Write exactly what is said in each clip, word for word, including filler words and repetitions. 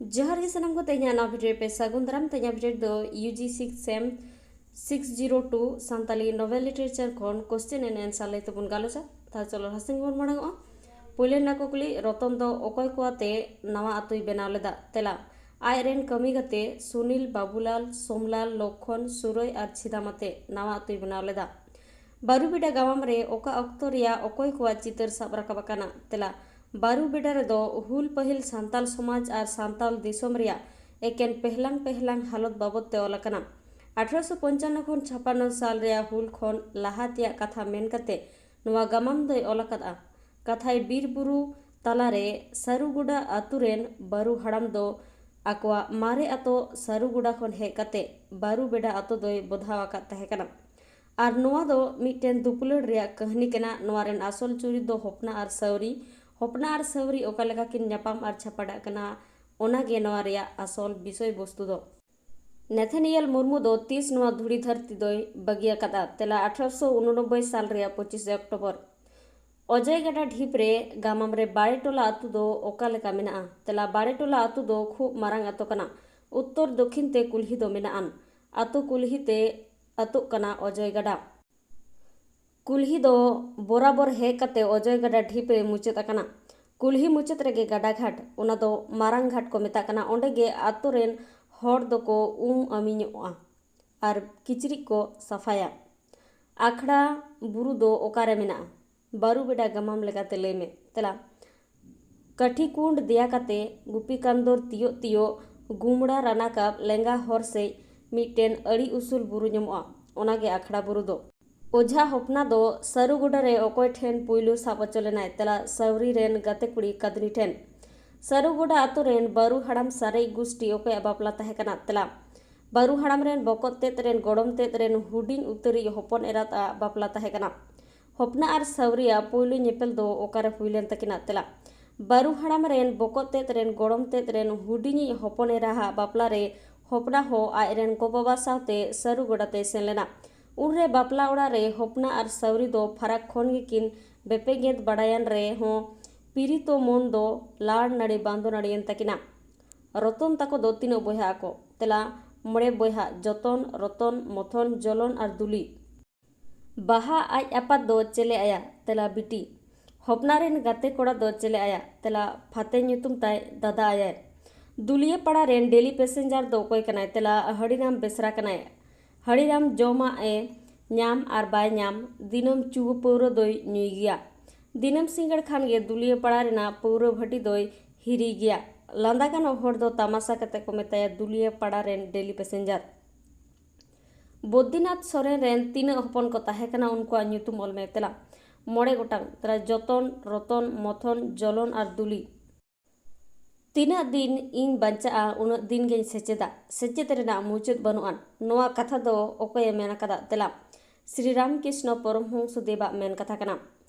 ᱡᱚᱦᱟᱨ ᱜᱮ ᱥᱟᱱᱟᱢ ᱠᱚ, ᱛᱮᱦᱮᱧᱟᱜ ᱱᱚᱣᱟ ᱵᱷᱤᱰᱤᱭᱳ ᱨᱮ ᱯᱮ ᱥᱟᱹᱜᱩᱱ ᱫᱟᱨᱟᱢ᱾ ᱛᱮᱦᱮᱧᱟᱜ ᱵᱷᱤᱰᱤᱭᱳ ᱨᱮᱫᱚ ᱭᱩ ᱡᱤ ᱥᱤᱠᱥ ᱥᱮᱢ six zero two Santali Nobel literature ᱠᱷᱚᱱ ᱠᱚᱥᱪᱮᱱ ᱮᱱᱰ ᱟᱱᱥᱟᱨ ᱞᱟᱹᱭ ᱛᱮᱵᱚᱱ ᱜᱟᱞᱚᱪᱟ᱾ ᱛᱟᱦᱞᱮ ᱪᱚᱞᱚ ᱞᱟᱦᱟ ᱥᱮᱱ ᱵᱚᱱ ᱢᱟᱲᱟᱝᱚᱜᱼᱟ᱾ ᱯᱳᱭᱞᱳ ᱨᱮᱱᱟᱜ ᱠᱩᱠᱞᱤ, ᱨᱚᱛᱚᱱ ᱫᱚ ᱚᱠᱚᱭ ᱠᱚ ᱟᱛᱮ ᱱᱟᱣᱟ ᱟᱛᱳᱭ ᱵᱮᱱᱟᱣ ᱞᱮᱫᱟ? ᱛᱮᱞᱟ, ᱟᱡ ᱨᱮᱱ ᱠᱟᱹᱢᱤ ᱜᱟᱛᱮ ᱥᱩᱱᱤᱞ, ᱵᱟᱵᱩᱞᱟᱞ, ᱥᱳᱢᱞᱟᱞ, ᱞᱚᱠᱠᱷᱚᱱ, ᱥᱩᱨᱚᱭ ᱟᱨ ᱪᱷᱤᱫᱟᱢ ᱟᱛᱮ ᱱᱟᱣᱟ ᱟᱛᱳᱭ ᱵᱮᱱᱟᱣ ᱞᱮᱫᱟ᱾ ᱵᱟᱹᱨᱩ ᱵᱮᱰᱟ ᱜᱟᱢᱟᱢ ᱨᱮ ᱚᱠᱟ ᱚᱠᱛᱚ ᱨᱮᱭᱟᱜ ᱚᱠᱚᱭ ᱠᱚᱣᱟᱜ ᱪᱤᱛᱟᱹᱨ ᱥᱟᱵ ᱨᱟᱠᱟᱵ ᱟᱠᱟᱱᱟ? ᱛᱮᱞᱟ, ᱵᱟᱹᱨᱩ ᱵᱮᱰᱟ ᱨᱮᱫᱚ ᱦᱩᱞ ᱯᱟᱹᱦᱤᱞ ᱥᱟᱱᱛᱟᱞ ᱥᱚᱢᱟᱡᱽ ᱟᱨ ᱥᱟᱱᱛᱟᱞ ᱫᱤᱥᱚᱢ ᱨᱮᱭᱟᱜ ᱮᱠᱮᱱ ᱯᱮᱦᱞᱟᱝ ᱯᱮᱦᱞᱟᱝ ᱦᱟᱞᱚᱛ ᱵᱟᱵᱚᱫ ᱛᱮ ᱚᱞ ᱟᱠᱟᱱᱟ᱾ ᱟᱴᱷᱨᱚᱥᱚ ᱯᱚᱧᱪᱟᱱᱱᱚ ᱠᱷᱚᱱ ᱪᱷᱟᱯᱟᱱᱱᱚ ᱥᱟᱞ ᱨᱮᱭᱟᱜ ᱦᱩᱞ ᱠᱷᱚᱱ ᱞᱟᱦᱟ ᱛᱮᱭᱟᱜ ᱠᱟᱛᱷᱟ ᱢᱮᱱ ᱠᱟᱛᱮ ᱱᱚᱣᱟ ᱜᱟᱢᱟᱢ ᱫᱚᱭ ᱚᱞ ᱟᱠᱟᱫᱼᱟ᱾ ᱠᱟᱛᱷᱟᱭ ᱵᱤᱨ ᱵᱩᱨᱩ ᱛᱟᱞᱟᱨᱮ ᱥᱟᱹᱨᱩᱜᱚᱰᱟ ᱟᱛᱳ ᱨᱮᱱ ᱵᱟᱹᱨᱩ ᱦᱟᱲᱟᱢ ᱫᱚ ᱟᱠᱚᱣᱟᱜ ᱢᱟᱨᱮ ᱟᱛᱳ ᱥᱟᱹᱨᱩᱜᱚᱰᱟ ᱠᱷᱚᱱ ᱦᱮᱡ ᱠᱟᱛᱮ ᱵᱟᱹᱨᱩ ᱵᱮᱰᱟ ᱟᱛᱳ ᱫᱚᱭ ᱵᱚᱫᱷᱟᱣ ᱟᱠᱟᱫ ᱛᱟᱦᱮᱸ ᱠᱟᱱᱟ᱾ ᱟᱨ ᱱᱚᱣᱟ ᱫᱚ ᱢᱤᱫᱴᱮᱱ ᱫᱩᱯᱩᱞᱟᱹᱲ ᱨᱮᱭᱟᱜ ᱠᱟᱹᱦᱱᱤ ᱠᱟᱱᱟ᱾ ᱱᱚᱣᱟ ᱨᱮᱱ ᱟᱥᱚᱞ ᱪᱩᱨᱤᱛ ᱫᱚ ᱦᱚᱯᱱᱟ ᱟᱨ ᱥᱟᱹᱣᱨᱤ᱾ ᱦᱚᱯᱱᱟ ᱟᱨ ᱥᱟᱹᱣᱨᱤ ᱚᱠᱟ ᱞᱮᱠᱟ ᱠᱤᱱ ᱧᱟᱯᱟᱢ ᱟᱨ ᱪᱷᱟᱯᱟᱰᱟᱜ ᱠᱟᱱᱟ, ᱚᱱᱟ ᱜᱮ ᱱᱚᱣᱟ ᱨᱮᱭᱟᱜ ᱟᱥᱚᱞ ᱵᱤᱥᱚᱭ ᱵᱚᱥᱛᱩ ᱫᱚ᱾ ᱱᱮᱛᱷᱟᱱᱤᱭᱮᱞ ᱢᱩᱨᱢᱩ ᱫᱚ ᱛᱤᱥ ᱱᱚᱣᱟ ᱫᱷᱩᱲᱤ ᱫᱷᱟᱹᱨᱛᱤ ᱫᱚᱭ ᱵᱟᱹᱜᱤ ᱟᱠᱟᱫᱼᱟ? ᱛᱮᱞᱟ, ᱟᱴᱷᱨᱚᱥᱚ ᱩᱱᱚᱱᱚᱵᱵᱳᱭ ᱥᱟᱞ ᱨᱮᱭᱟᱜ ᱯᱚᱸᱪᱤᱥᱮ ᱚᱠᱴᱳᱵᱚᱨ᱾ ᱚᱡᱚᱭ ᱜᱟᱰᱟ ᱰᱷᱤᱯ ᱨᱮ ᱜᱟᱢᱟᱢ ᱨᱮ ᱵᱟᱲᱮ ᱴᱚᱞᱟ ᱟᱹᱛᱩ ᱫᱚ ᱚᱠᱟ ᱞᱮᱠᱟ ᱢᱮᱱᱟᱜᱼᱟ? ᱛᱮᱞᱟ, ᱵᱟᱲᱮ ᱴᱚᱞᱟ ᱟᱹᱛᱩ ᱫᱚ ᱠᱷᱩᱵ ᱢᱟᱨᱟᱝ ᱟᱛᱳ ᱠᱟᱱᱟ᱾ ᱩᱛᱛᱚᱨ ᱫᱚᱠᱷᱤᱱ ᱛᱮ ᱠᱩᱞᱦᱤ ᱫᱚ ᱢᱮᱱᱟᱜᱼᱟᱱ᱾ ᱟᱛᱳ ᱠᱩᱞᱦᱤ ᱛᱮ ᱟᱹᱛᱩᱜ ᱠᱟᱱᱟ ᱚᱡᱚᱭ ᱜᱟᱰᱟ᱾ ᱠᱩᱞᱦᱤ ᱫᱚ ᱵᱚᱨᱟᱵᱚᱨ ᱦᱮᱡ ᱠᱟᱛᱮ ᱚᱡᱚᱭ ᱜᱟᱰᱟ ᱰᱷᱤᱯ ᱨᱮ ᱢᱩᱪᱟᱹᱫ ᱟᱠᱟᱱᱟ᱾ ᱠᱩᱞᱦᱤ ᱢᱩᱪᱟᱹᱫ ᱨᱮᱜᱮ ᱜᱟᱰᱟ ᱜᱷᱟᱴ, ᱚᱱᱟ ᱫᱚ ᱢᱟᱨᱟᱝ ᱜᱷᱟᱴ ᱠᱚ ᱢᱮᱛᱟᱜ ᱠᱟᱱᱟ᱾ ᱚᱸᱰᱮ ᱜᱮ ᱟᱛᱳ ᱨᱮᱱ ᱦᱚᱲ ᱫᱚᱠᱚ ᱩᱢ ᱟᱹᱢᱤᱧᱚᱜᱼᱟ ᱟᱨ ᱠᱤᱪᱨᱤᱡ ᱠᱚ ᱥᱟᱯᱷᱟᱭᱟ᱾ ᱟᱠᱷᱲᱟ ᱵᱩᱨᱩ ᱫᱚ ᱚᱠᱟᱨᱮ ᱢᱮᱱᱟᱜᱼᱟ? ᱵᱟᱹᱨᱩ ᱵᱮᱰᱟ ᱜᱟᱢᱟᱢ ᱞᱮᱠᱟᱛᱮ ᱞᱟᱹᱭ ᱢᱮ᱾ ᱛᱮᱞᱟ, ᱠᱟᱹᱴᱷᱤᱠᱩᱸᱰ ᱫᱮᱭᱟ ᱠᱟᱛᱮ ᱜᱩᱯᱤᱠᱟᱱᱫᱚᱨ ᱛᱤᱭᱳᱜ ᱛᱤᱭᱳᱜ ᱜᱩᱢᱲᱟ ᱨᱟᱱᱟᱠᱟᱵ ᱞᱮᱸᱜᱟ ᱦᱚᱨ ᱥᱮᱡ ᱢᱤᱫᱴᱮᱱ ᱟᱹᱰᱤ ᱩᱥᱩᱞ ᱵᱩᱨᱩ ᱧᱟᱢᱚᱜᱼᱟ, ᱚᱱᱟᱜᱮ ᱟᱠᱷᱲᱟ ᱵᱩᱨᱩ ᱫᱚ᱾ ᱚᱡᱷᱟ ᱦᱚᱯᱱᱟ ᱫᱚ ᱥᱟᱹᱨᱩᱜᱚᱰᱟ ᱨᱮ ᱚᱠᱚᱭ ᱴᱷᱮᱱ ᱯᱩᱭᱞᱩ ᱥᱟᱵ ᱦᱚᱪᱚ ᱞᱮᱱᱟᱭ? ᱛᱮᱞᱟ, ᱥᱟᱹᱣᱨᱤ ᱨᱮᱱ ᱜᱟᱛᱮ ᱠᱩᱲᱤ ᱠᱟᱫᱽᱱᱤ ᱴᱷᱮᱱ᱾ ᱥᱟᱹᱨᱩᱜᱚᱰᱟ ᱟᱛᱳ ᱨᱮᱱ ᱵᱟᱹᱨᱩ ᱦᱟᱲᱟᱢ ᱥᱟᱨᱮᱡ ᱜᱩᱥᱴᱤ ᱚᱠᱚᱭᱟᱜ ᱵᱟᱯᱞᱟ ᱛᱟᱦᱮᱸ ᱠᱟᱱᱟ? ᱛᱮᱞᱟ, ᱵᱟᱹᱨᱩ ᱦᱟᱲᱟᱢ ᱨᱮᱱ ᱵᱚᱠᱚᱛ ᱛᱮᱫ ᱨᱮᱱ ᱜᱚᱲᱚᱢ ᱛᱮᱫ ᱨᱮᱱ ᱦᱩᱰᱤᱧ ᱩᱛᱟᱹᱨᱤᱡ ᱦᱚᱯᱚᱱ ᱮᱨᱟᱛ ᱟᱜ ᱵᱟᱯᱞᱟ ᱛᱟᱦᱮᱸ ᱠᱟᱱᱟ᱾ ᱦᱚᱯᱱᱟ ᱟᱨ ᱥᱟᱹᱣᱨᱤᱭᱟᱜ ᱯᱩᱭᱞᱩ ᱧᱮᱯᱮᱞ ᱫᱚ ᱚᱠᱟᱨᱮ ᱦᱩᱭ ᱞᱮᱱ ᱛᱟᱹᱠᱤᱱᱟ? ᱛᱮᱞᱟ, ᱵᱟᱹᱨᱩ ᱦᱟᱲᱟᱢ ᱨᱮᱱ ᱵᱚᱠᱚᱛ ᱛᱮᱫ ᱨᱮᱱ ᱜᱚᱲᱚᱢ ᱛᱮᱫ ᱨᱮᱱ ᱦᱩᱰᱤᱧᱤᱡ ᱦᱚᱯᱚᱱ ᱮᱨᱟᱦᱟᱜ ᱵᱟᱯᱞᱟ ᱨᱮ ᱦᱚᱯᱱᱟ ᱦᱚᱸ ᱟᱡ ᱨᱮᱱ ᱜᱚ-ᱵᱟᱵᱟ ᱥᱟᱶᱛᱮ ᱥᱟᱹᱨᱩᱜᱚᱰᱟ ᱛᱮᱭ ᱥᱮᱱ ᱞᱮᱱᱟ᱾ ᱩᱱᱨᱮ ᱵᱟᱯᱞᱟ ᱚᱲᱟᱜ ᱨᱮ ᱦᱚᱯᱱᱟ ᱟᱨ ᱥᱟᱹᱣᱨᱤ ᱫᱚ ᱯᱷᱟᱨᱟᱠ ᱠᱷᱚᱱ ᱜᱮᱠᱤᱱ ᱵᱮᱯᱮᱜᱮᱫ ᱵᱟᱲᱟᱭᱟᱱ ᱨᱮᱦᱚᱸ ᱯᱤᱨᱤᱛᱚ ᱢᱚᱱ ᱫᱚ ᱞᱟᱲ ᱱᱟᱹᱲᱤ ᱵᱟᱸᱫᱚ ᱱᱟᱹᱲᱤᱭᱮᱱ ᱛᱟᱹᱠᱤᱱᱟ᱾ ᱨᱚᱛᱚᱱ ᱛᱟᱠᱚ ᱫᱚ ᱛᱤᱱᱟᱹᱜ ᱵᱚᱭᱦᱟ ᱟᱠᱚ? ᱛᱮᱞᱟ, ᱢᱚᱬᱮ ᱵᱚᱭᱦᱟ, ᱡᱚᱛᱚᱱ, ᱨᱚᱛᱚᱱ, ᱢᱚᱛᱷᱚᱱ, ᱡᱚᱞᱚᱱ ᱟᱨ ᱫᱩᱞᱤ᱾ ᱵᱟᱦᱟ ᱟᱡ ᱟᱯᱟᱛ ᱫᱚ ᱪᱮᱞᱮ ᱟᱭᱟ? ᱛᱮᱞᱟ, ᱵᱤᱴᱤ᱾ ᱦᱚᱯᱱᱟ ᱨᱮᱱ ᱜᱟᱛᱮ ᱠᱚᱲᱟ ᱫᱚ ᱪᱮᱞᱮ ᱟᱭᱟ? ᱛᱮᱞᱟ, ᱯᱷᱟᱛᱮ ᱧᱩᱛᱩᱢ ᱛᱟᱭ, ᱫᱟᱫᱟ ᱟᱭᱟᱭ᱾ ᱫᱩᱞᱤᱭᱟᱹ ᱯᱟᱲᱟ ᱨᱮᱱ ᱰᱮᱞᱤ ᱯᱮᱥᱮᱧᱡᱟᱨ ᱫᱚ ᱚᱠᱚᱭ ᱠᱟᱱᱟᱭ? ᱛᱮᱞᱟ, ᱦᱟᱹᱲᱤᱨᱟᱢ ᱵᱮᱥᱨᱟ ᱠᱟᱱᱟᱭ᱾ ᱦᱟᱹᱲᱤᱨᱟᱢ ᱡᱚᱢᱟᱜ ᱮ ᱧᱟᱢ ᱟᱨ ᱵᱟᱭ ᱧᱟᱢ, ᱫᱤᱱᱟᱹᱢ ᱪᱩᱣᱟᱹ ᱯᱟᱹᱣᱨᱟᱹ ᱫᱚᱭ ᱧᱩᱭ ᱜᱮᱭᱟ᱾ ᱫᱤᱱᱟᱹᱢ ᱥᱤᱸᱜᱟᱹᱲ ᱠᱷᱟᱱ ᱜᱮ ᱫᱩᱞᱤᱭᱟᱹ ᱯᱟᱲᱟ ᱨᱮᱱᱟᱜ ᱯᱟᱹᱣᱨᱟᱹ ᱵᱷᱟᱹᱴᱤ ᱫᱚᱭ ᱦᱤᱨᱤᱭ ᱜᱮᱭᱟ᱾ ᱞᱟᱸᱫᱟ ᱜᱟᱱᱚᱜ ᱦᱚᱲ ᱫᱚ ᱛᱟᱢᱟᱥᱟ ᱠᱟᱛᱮ ᱠᱚ ᱢᱮᱛᱟᱭᱟ ᱫᱩᱞᱤᱭᱟᱹ ᱯᱟᱲᱟ ᱨᱮᱱ ᱰᱮᱞᱤ ᱯᱮᱥᱮᱧᱡᱟᱨ᱾ ᱵᱚᱫᱽᱫᱤᱱᱟᱛᱷ ᱥᱚᱨᱮᱱ ᱨᱮᱱ ᱛᱤᱱᱟᱹᱜ ᱦᱚᱯᱚᱱ ᱠᱚ ᱛᱟᱦᱮᱸ ᱠᱟᱱᱟ, ᱩᱱᱠᱩᱣᱟᱜ ᱧᱩᱛᱩᱢ ᱚᱞ ᱢᱮ᱾ ᱛᱮᱞᱟ, ᱢᱚᱬᱮ ᱜᱚᱴᱟᱝ᱾ ᱛᱮᱞᱟ, ᱡᱚᱛᱚᱱ, ᱨᱚᱛᱚᱱ, ᱢᱚᱛᱷᱚᱱ, ᱡᱚᱞᱚᱱ ᱟᱨ ᱫᱩᱞᱤ᱾ ᱛᱤᱱᱟᱹᱜ ᱫᱤᱱ ᱤᱧ ᱵᱟᱧᱪᱟᱜᱼᱟ, ᱩᱱᱟᱹᱜ ᱫᱤᱱ ᱜᱮᱧ ᱥᱮᱪᱮᱫᱟ᱾ ᱥᱮᱪᱮᱫ ᱨᱮᱱᱟᱜ ᱢᱩᱪᱟᱹᱫ ᱵᱟᱹᱱᱩᱜᱼᱟ᱾ ᱱᱚᱣᱟ ᱠᱟᱛᱷᱟ ᱫᱚ ᱚᱠᱚᱭᱮ ᱢᱮᱱ ᱟᱠᱟᱫᱟ? ᱛᱮᱞᱟ, ᱥᱨᱤ ᱨᱟᱢᱠᱨᱤᱥᱱᱚ ᱯᱚᱨᱚᱢᱦᱚᱝᱥᱚ ᱫᱮᱵᱟᱜ ᱢᱮᱱ ᱠᱟᱛᱷᱟ ᱠᱟᱱᱟ᱾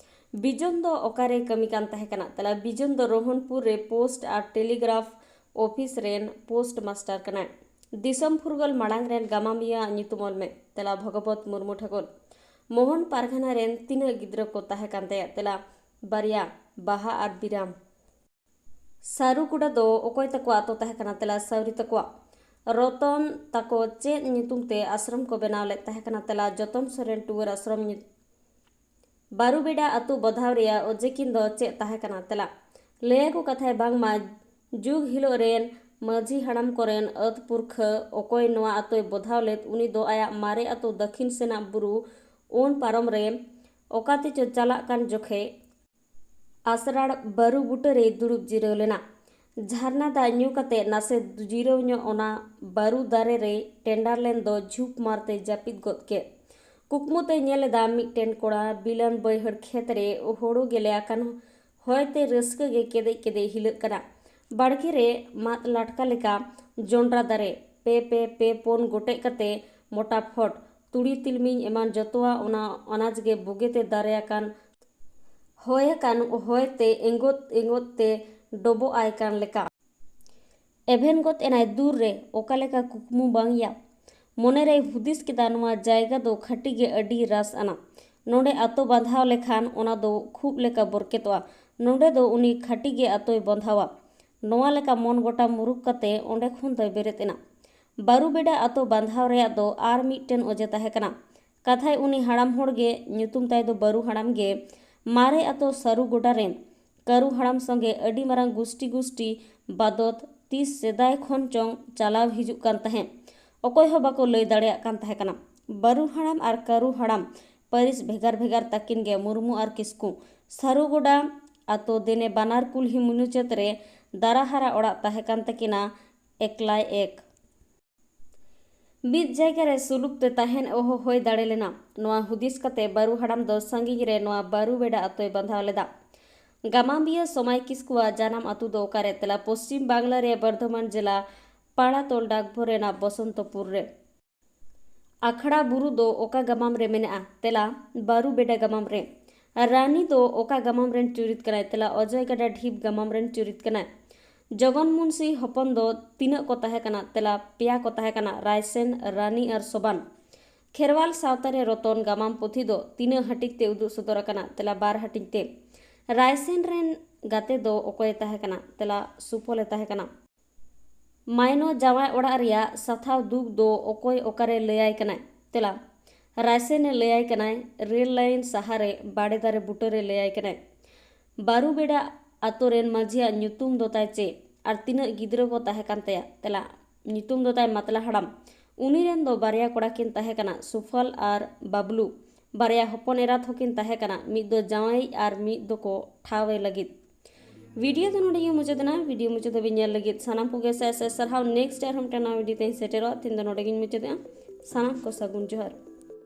ᱵᱤᱡᱚᱱ ᱫᱚ ᱚᱠᱟᱨᱮ ᱠᱟᱹᱢᱤ ᱠᱟᱱ ᱛᱟᱦᱮᱸ ᱠᱟᱱᱟ? ᱛᱮᱞᱟ, ᱵᱤᱡᱚᱱ ᱫᱚ ᱨᱳᱦᱚᱱᱯᱩᱨ ᱨᱮ ᱯᱳᱥᱴ ᱟᱨ ᱴᱮᱞᱤᱜᱨᱟᱯᱷ ᱚᱯᱷᱤᱥ ᱨᱮᱱ ᱯᱳᱥᱴ ᱢᱟᱥᱴᱟᱨ ᱠᱟᱱᱟᱭ᱾ ᱫᱤᱥᱚᱢ ᱯᱷᱩᱨᱜᱟᱹᱞ ᱢᱟᱲᱟᱝ ᱨᱮᱱ ᱜᱟᱢᱟᱢᱤᱭᱟᱹ ᱟᱜ ᱧᱩᱛᱩᱢ ᱚᱞ ᱢᱮ᱾ ᱛᱮᱞᱟ, ᱵᱷᱚᱜᱚᱵᱚᱛ ᱢᱩᱨᱢᱩ ᱴᱷᱟᱹᱠᱩᱨ᱾ ᱢᱳᱦᱚᱱ ᱯᱟᱨᱜᱟᱱᱟ ᱨᱮᱱ ᱛᱤᱱᱟᱹᱜ ᱜᱤᱫᱽᱨᱟᱹ ᱠᱚ ᱛᱟᱦᱮᱸ ᱠᱟᱱ ᱛᱟᱭᱟ? ᱛᱮᱞᱟ, ᱵᱟᱨᱭᱟ, ᱵᱟᱦᱟ ᱟᱨ ᱵᱤᱨᱟᱢ᱾ ᱥᱟᱹᱨᱩᱜᱩᱰᱟ ᱫᱚ ᱚᱠᱚᱭ ᱛᱟᱠᱚᱣᱟᱜ ᱟᱛᱳ ᱛᱟᱦᱮᱸ ᱠᱟᱱᱟ? ᱛᱮᱞᱟ, ᱥᱟᱹᱣᱨᱤ ᱛᱟᱠᱚᱣᱟᱜ᱾ ᱨᱚᱛᱚᱱ ᱛᱟᱠᱚ ᱪᱮᱫ ᱧᱩᱛᱩᱢ ᱛᱮ ᱟᱥᱨᱚᱢ ᱠᱚ ᱵᱮᱱᱟᱣ ᱞᱮᱫ ᱛᱟᱦᱮᱸ ᱠᱟᱱᱟ? ᱛᱮᱞᱟ, ᱡᱚᱛᱚᱱ ᱥᱚᱨᱮᱱ ᱴᱩᱣᱟᱹᱨ ᱟᱥᱨᱚᱢ ᱧᱩ-, ᱵᱟᱹᱨᱩᱵᱮᱰᱟ ᱟᱹᱛᱩ ᱵᱚᱫᱷᱟᱣ ᱨᱮᱭᱟᱜ ᱚᱡᱮ ᱠᱤᱱ ᱫᱚ ᱪᱮᱫ ᱛᱟᱦᱮᱸ ᱠᱟᱱᱟ? ᱛᱮᱞᱟ, ᱞᱟᱹᱭᱟᱠᱚ ᱠᱟᱛᱷᱟᱭ ᱵᱟᱝᱢᱟ ᱡᱩᱜᱽ ᱦᱤᱞᱳᱜ ᱨᱮᱱ ᱢᱟᱹᱡᱷᱤ ᱦᱟᱲᱟᱢ ᱠᱚᱨᱮᱱ ᱟᱹᱛ ᱯᱩᱨᱠᱷᱟᱹ ᱚᱠᱚᱭ ᱱᱚᱣᱟ ᱟᱛᱳᱭ ᱵᱚᱫᱷᱟᱣ ᱞᱮᱫ, ᱩᱱᱤ ᱫᱚ ᱟᱭᱟᱜ ᱢᱟᱨᱮ ᱟᱛᱳ ᱫᱟᱹᱠᱷᱤᱱ ᱥᱮᱱᱟᱜ ᱵᱩᱨᱩ ᱚᱱ ᱯᱟᱨᱚᱢ ᱨᱮ ᱚᱠᱟ ᱛᱮᱪᱚ ᱪᱟᱞᱟᱜ ᱠᱟᱱ ᱡᱚᱠᱷᱮᱡ ᱟᱥᱨᱟᱲ ᱵᱟᱹᱨᱩ ᱵᱩᱴᱟᱹ ᱨᱮᱭ ᱫᱩᱲᱩᱵ ᱡᱤᱨᱟᱹᱣ ᱞᱮᱱᱟ᱾ ᱡᱷᱟᱨᱱᱟ ᱫᱟᱜ ᱧᱩ ᱠᱟᱛᱮ ᱱᱟᱥᱮ ᱡᱤᱨᱟᱹᱣ ᱧᱚᱜ ᱚᱱᱟ ᱵᱟᱹᱨᱩ ᱫᱟᱨᱮ ᱨᱮᱭ ᱴᱮᱸᱰᱟᱨ ᱞᱮᱱ ᱫᱚ ᱡᱷᱩᱯ ᱢᱟᱨᱛᱮ ᱡᱟᱹᱯᱤᱫ ᱜᱚᱫ ᱠᱮᱫ᱾ ᱠᱩᱠᱢᱩ ᱛᱮᱭ ᱧᱮᱞ ᱮᱫᱟ ᱢᱤᱫᱴᱮᱱ ᱠᱚᱲᱟ ᱵᱤᱞᱟᱹᱱ ᱵᱟᱹᱭᱦᱟᱹᱲ ᱠᱷᱮᱛ ᱨᱮ ᱦᱳᱲᱳ ᱜᱮᱞᱮ ᱟᱠᱟᱱ ᱦᱚᱭ ᱛᱮ ᱨᱟᱹᱥᱠᱟᱹ ᱜᱮ ᱠᱮᱫᱮᱡ ᱠᱮᱫᱮᱡ ᱦᱤᱞᱟᱹᱜ ᱠᱟᱱᱟ᱾ ᱵᱟᱲᱜᱮ ᱨᱮ ᱢᱟᱫ ᱞᱟᱴᱠᱟ ᱞᱮᱠᱟ ᱡᱚᱱᱰᱨᱟ ᱫᱟᱨᱮ, ᱯᱮ ᱯᱮ ᱯᱮ ᱯᱩᱱ ᱜᱚᱴᱮᱡ ᱠᱟᱛᱮ ᱢᱚᱴᱟ ᱯᱷᱚᱴ, ᱛᱩᱲᱤ ᱛᱤᱞᱢᱤᱧ ᱮᱢᱟᱱ ᱡᱚᱛᱚᱣᱟᱜ ᱚᱱᱟ ᱟᱱᱟᱡᱽ ᱜᱮ ᱵᱩᱜᱤ ᱛᱮ ᱫᱟᱨᱮ ᱟᱠᱟᱱ, ᱦᱚᱭ ᱟᱠᱟᱱ ᱦᱚᱭ ᱛᱮ ᱮᱸᱜᱚᱛ ᱮᱸᱜᱚᱛ ᱛᱮ ᱰᱚᱵᱚᱜ ᱟᱭ ᱠᱟᱱ ᱞᱮᱠᱟ᱾ ᱮᱵᱷᱮᱱ ᱜᱚᱫ ᱮᱱᱟᱭ ᱫᱩᱨ ᱨᱮ, ᱚᱠᱟ ᱞᱮᱠᱟ ᱠᱩᱠᱢᱩ ᱵᱟᱝ ᱭᱟ᱾ ᱢᱚᱱᱮ ᱨᱮᱭ ᱦᱩᱫᱤᱥ ᱠᱮᱫᱟ, ᱱᱚᱣᱟ ᱡᱟᱭᱜᱟ ᱫᱚ ᱠᱷᱟᱹᱴᱤ ᱜᱮ ᱟᱹᱰᱤ ᱨᱟᱥ ᱟᱱᱟ᱾ ᱱᱚᱰᱮ ᱟᱛᱳ ᱵᱟᱸᱫᱷᱟᱣ ᱞᱮᱠᱷᱟᱱ ᱚᱱᱟ ᱫᱚ ᱠᱷᱩᱵ ᱞᱮᱠᱟ ᱵᱚᱨᱠᱮᱛᱚᱜᱼᱟ᱾ ᱱᱚᱰᱮ ᱫᱚ ᱩᱱᱤ ᱠᱷᱟᱹᱴᱤ ᱜᱮ ᱟᱛᱳᱭ ᱵᱟᱸᱫᱷᱟᱣᱟ᱾ ᱱᱚᱣᱟ ᱞᱮᱠᱟ ᱢᱚᱱ ᱜᱚᱴᱟ ᱢᱩᱨᱩᱠ ᱠᱟᱛᱮ ᱚᱸᱰᱮ ᱠᱷᱚᱱ ᱫᱚᱭ ᱵᱮᱨᱮᱫ ᱮᱱᱟ᱾ ᱵᱟᱹᱨᱩ ᱵᱮᱰᱟ ᱟᱛᱳ ᱵᱟᱸᱫᱷᱟᱣ ᱨᱮᱭᱟᱜ ᱫᱚ ᱟᱨ ᱢᱤᱫᱴᱮᱱ ᱚᱡᱮ ᱛᱟᱦᱮᱸ ᱠᱟᱱᱟ᱾ ᱠᱟᱛᱷᱟᱭ ᱩᱱᱤ ᱦᱟᱲᱟᱢ ᱦᱚᱲ ᱜᱮ, ᱧᱩᱛᱩᱢ ᱛᱟᱭ ᱫᱚ ᱵᱟᱹᱨᱩ ᱦᱟᱲᱟᱢ ᱜᱮ, ᱢᱟᱨᱮ ᱟᱛᱳ ᱥᱟᱹᱨᱩ ᱜᱚᱰᱟ ᱨᱮᱱ ᱠᱟᱹᱨᱩ ᱦᱟᱲᱟᱢ ᱥᱚᱸᱜᱮ ᱟᱹᱰᱤ ᱢᱟᱨᱟᱝ ᱜᱩᱥᱴᱤ ᱜᱩᱥᱴᱤ ᱵᱟᱫᱚᱛ ᱛᱤᱥ ᱥᱮᱫᱟᱭ ᱠᱷᱚᱱ ᱪᱚᱝ ᱪᱟᱞᱟᱣ ᱦᱤᱡᱩᱜ ᱠᱟᱱ ᱛᱟᱦᱮᱸᱫ᱾ ᱚᱠᱚᱭ ᱦᱚᱸ ᱵᱟᱠᱚ ᱞᱟᱹᱭ ᱫᱟᱲᱮᱭᱟᱜ ᱠᱟᱱ ᱛᱟᱦᱮᱸ ᱠᱟᱱᱟ᱾ ᱵᱟᱹᱨᱩ ᱦᱟᱲᱟᱢ ᱟᱨ ᱠᱟᱹᱨᱩ ᱦᱟᱲᱟᱢ ᱯᱟᱹᱨᱤᱥ ᱵᱷᱮᱜᱟᱨ ᱵᱷᱮᱜᱟᱨ ᱛᱟᱹᱠᱤᱱ ᱜᱮ ᱢᱩᱨᱢᱩ ᱟᱨ ᱠᱤᱥᱠᱩ᱾ ᱥᱟᱹᱨᱩ ᱜᱚᱰᱟ ᱟᱛᱳ ᱫᱮᱱᱮ ᱵᱟᱱᱟᱨ ᱠᱩᱞᱦᱤ ᱢᱩᱪᱟᱹᱫ ᱨᱮ ᱫᱟᱨᱟ ᱦᱟᱨᱟ ᱚᱲᱟᱜ ᱛᱟᱦᱮᱸ ᱠᱟᱱ ᱛᱟᱹᱠᱤᱱᱟ, ᱮᱠᱞᱟᱭ ᱮᱠ᱾ ᱢᱤᱫ ᱡᱟᱭᱜᱟ ᱨᱮ ᱥᱩᱞᱩᱠ ᱛᱮ ᱛᱟᱦᱮᱱ ᱚᱦᱚ ᱦᱩᱭ ᱫᱟᱲᱮ ᱞᱮᱱᱟ᱾ ᱱᱚᱣᱟ ᱦᱩᱫᱤᱥ ᱠᱟᱛᱮ ᱵᱟᱹᱨᱩ ᱦᱟᱲᱟᱢ ᱫᱚ ᱥᱟᱺᱜᱤᱧ ᱨᱮ ᱱᱚᱣᱟ ᱵᱟᱹᱨᱩ ᱵᱮᱰᱟ ᱟᱛᱳᱭ ᱵᱟᱸᱫᱷᱟᱣ ᱞᱮᱫᱟ᱾ ᱜᱟᱢᱟᱢᱤᱭᱟᱹ ᱥᱚᱢᱟᱭ ᱠᱤᱥᱠᱩᱣᱟᱜ ᱡᱟᱱᱟᱢ ᱟᱛᱳ ᱫᱚ ᱚᱠᱟᱨᱮ? ᱛᱮᱞᱟ, ᱯᱚᱥᱪᱤᱢ ᱵᱟᱝᱞᱟ ᱨᱮᱭᱟᱜ ᱵᱚᱨᱫᱷᱚᱢᱟᱱ ᱡᱮᱞᱟ ᱯᱟᱲᱟᱛᱚᱞ ᱰᱟᱠᱵᱷᱳᱨ ᱨᱮᱱᱟᱜ ᱵᱚᱥᱚᱱᱛᱚᱯᱩᱨ ᱨᱮ᱾ ᱟᱠᱷᱲᱟ ᱵᱩᱨᱩ ᱫᱚ ᱚᱠᱟ ᱜᱟᱢᱟᱢ ᱨᱮ ᱢᱮᱱᱟᱜᱼᱟ? ᱛᱮᱞᱟ, ᱵᱟᱹᱨᱩ ᱵᱮᱰᱟ ᱜᱟᱢᱟᱢ ᱨᱮ᱾ ᱨᱟᱱᱤ ᱫᱚ ᱚᱠᱟ ᱜᱟᱢᱟᱢ ᱨᱮᱱ ᱪᱩᱨᱤᱛ ᱠᱟᱱᱟᱭ? ᱛᱮᱞᱟ, ᱚᱡᱚᱭ ᱜᱟᱰᱟ ᱰᱷᱤᱯ ᱜᱟᱢᱟᱢ ᱨᱮᱱ ᱪᱩᱨᱤᱛ ᱠᱟᱱᱟᱭ᱾ ᱡᱚᱜᱚᱱ ᱢᱩᱱᱥᱤ ᱦᱚᱯᱚᱱ ᱫᱚ ᱛᱤᱱᱟᱹᱜ ᱠᱚ ᱛᱟᱦᱮᱸ ᱠᱟᱱᱟ? ᱛᱮᱞᱟ, ᱯᱮᱭᱟ ᱠᱚ ᱛᱟᱦᱮᱸ ᱠᱟᱱᱟ, ᱨᱟᱭᱥᱮᱱ, ᱨᱟᱱᱤ ᱟᱨ ᱥᱚᱵᱟᱱ᱾ ᱠᱷᱮᱨᱣᱟᱞ ᱥᱟᱶᱛᱟ ᱨᱮ ᱨᱚᱛᱚᱱ ᱜᱟᱢᱟᱢ ᱯᱩᱛᱷᱤ ᱫᱚ ᱛᱤᱱᱟᱹᱜ ᱦᱟᱹᱴᱤᱧ ᱛᱮ ᱩᱫᱩᱜ ᱥᱚᱫᱚᱨ ᱟᱠᱟᱱᱟ? ᱛᱮᱞᱟ, ᱵᱟᱨ ᱦᱟᱹᱴᱤᱧ ᱛᱮ᱾ ᱨᱟᱭᱥᱮᱱ ᱨᱮᱱ ᱜᱟᱛᱮ ᱫᱚ ᱚᱠᱚᱭᱮ ᱛᱟᱦᱮᱸ ᱠᱟᱱᱟ? ᱛᱮᱞᱟ, ᱥᱩᱯᱷᱚᱞᱮ ᱛᱟᱦᱮᱸ ᱠᱟᱱᱟ᱾ ᱢᱟᱭᱱᱚ ᱡᱟᱶᱟᱭ ᱚᱲᱟᱜ ᱨᱮᱭᱟᱜ ᱥᱟᱛᱷᱟᱣ ᱫᱩᱠ ᱫᱚ ᱚᱠᱚᱭ ᱚᱠᱟᱨᱮ ᱞᱟᱹᱭᱟᱭ ᱠᱟᱱᱟᱭ? ᱛᱮᱞᱟ, ᱨᱟᱭᱥᱮᱱᱮ ᱞᱟᱹᱭᱟᱭ ᱠᱟᱱᱟᱭ, ᱨᱮᱞ ᱞᱟᱭᱤᱱ ᱥᱟᱦᱟᱨᱮ ᱵᱟᱲᱮ ᱫᱟᱨᱮ ᱵᱩᱴᱟᱹᱨᱮ ᱞᱟᱹᱭᱟᱭ ᱠᱟᱱᱟᱭ᱾ ᱵᱟᱹᱨᱩ ᱵᱮᱰᱟ ᱟᱛᱳ ᱨᱮᱱ ᱢᱟᱹᱡᱷᱤᱭᱟᱜ ᱧᱩᱛᱩᱢ ᱫᱚ ᱛᱟᱭ ᱪᱮᱫ? ᱟᱨ ᱛᱤᱱᱟᱹᱜ ᱜᱤᱫᱽᱨᱟᱹ ᱠᱚ ᱛᱟᱦᱮᱸ ᱠᱟᱱ ᱛᱟᱭᱟ? ᱛᱮᱞᱟ, ᱧᱩᱛᱩᱢ ᱫᱚ ᱛᱟᱭ ᱢᱟᱛᱞᱟ ᱦᱟᱲᱟᱢ᱾ ᱩᱱᱤ ᱨᱮᱱ ᱫᱚ ᱵᱟᱨᱭᱟ ᱠᱚᱲᱟ ᱠᱤᱱ ᱛᱟᱦᱮᱸ ᱠᱟᱱᱟ, ᱥᱩᱯᱷᱚᱞ ᱟᱨ ᱵᱟᱵᱞᱩ᱾ ᱵᱟᱨᱭᱟ ᱦᱚᱯᱚᱱ ᱮᱨᱟᱛ ᱦᱚᱸᱠᱤᱱ ᱛᱟᱦᱮᱸ ᱠᱟᱱᱟ, ᱢᱤᱫ ᱫᱚ ᱡᱟᱶᱟᱭᱤᱡ ᱟᱨ ᱢᱤᱫ ᱫᱚᱠᱚ ᱴᱷᱟᱶᱮ ᱞᱟᱹᱜᱤᱫ᱾ ᱵᱷᱤᱰᱤᱭᱳ ᱫᱚ ᱱᱚᱰᱮ ᱜᱮ ᱢᱩᱪᱟᱹᱫ ᱮᱱᱟ᱾ ᱵᱷᱤᱰᱤᱭᱳ ᱢᱩᱪᱟᱹᱫ ᱫᱷᱟᱹᱵᱤᱡ ᱧᱮᱞ ᱞᱟᱹᱜᱤᱫ ᱥᱟᱱᱟᱢ ᱠᱚᱜᱮ ᱥᱟᱭ ᱥᱟᱭ ᱥᱟᱨᱦᱟᱣ᱾ ᱱᱮᱠᱥᱴ ᱟᱨᱦᱚᱸ ᱢᱤᱫᱴᱟᱝ ᱱᱟᱣᱟ ᱵᱷᱤᱰᱤᱭᱳ ᱛᱮᱧ ᱥᱮᱴᱮᱨᱚᱜᱼᱟ᱾ ᱛᱮᱦᱮᱧ ᱫᱚ ᱱᱚᱰᱮ ᱜᱤᱧ ᱢᱩᱪᱟᱹᱫᱮᱜᱼᱟ᱾ ᱥᱟᱱᱟᱢ ᱠᱚ ᱥᱟᱹᱜᱩᱱ ᱡᱚᱦᱟᱨ᱾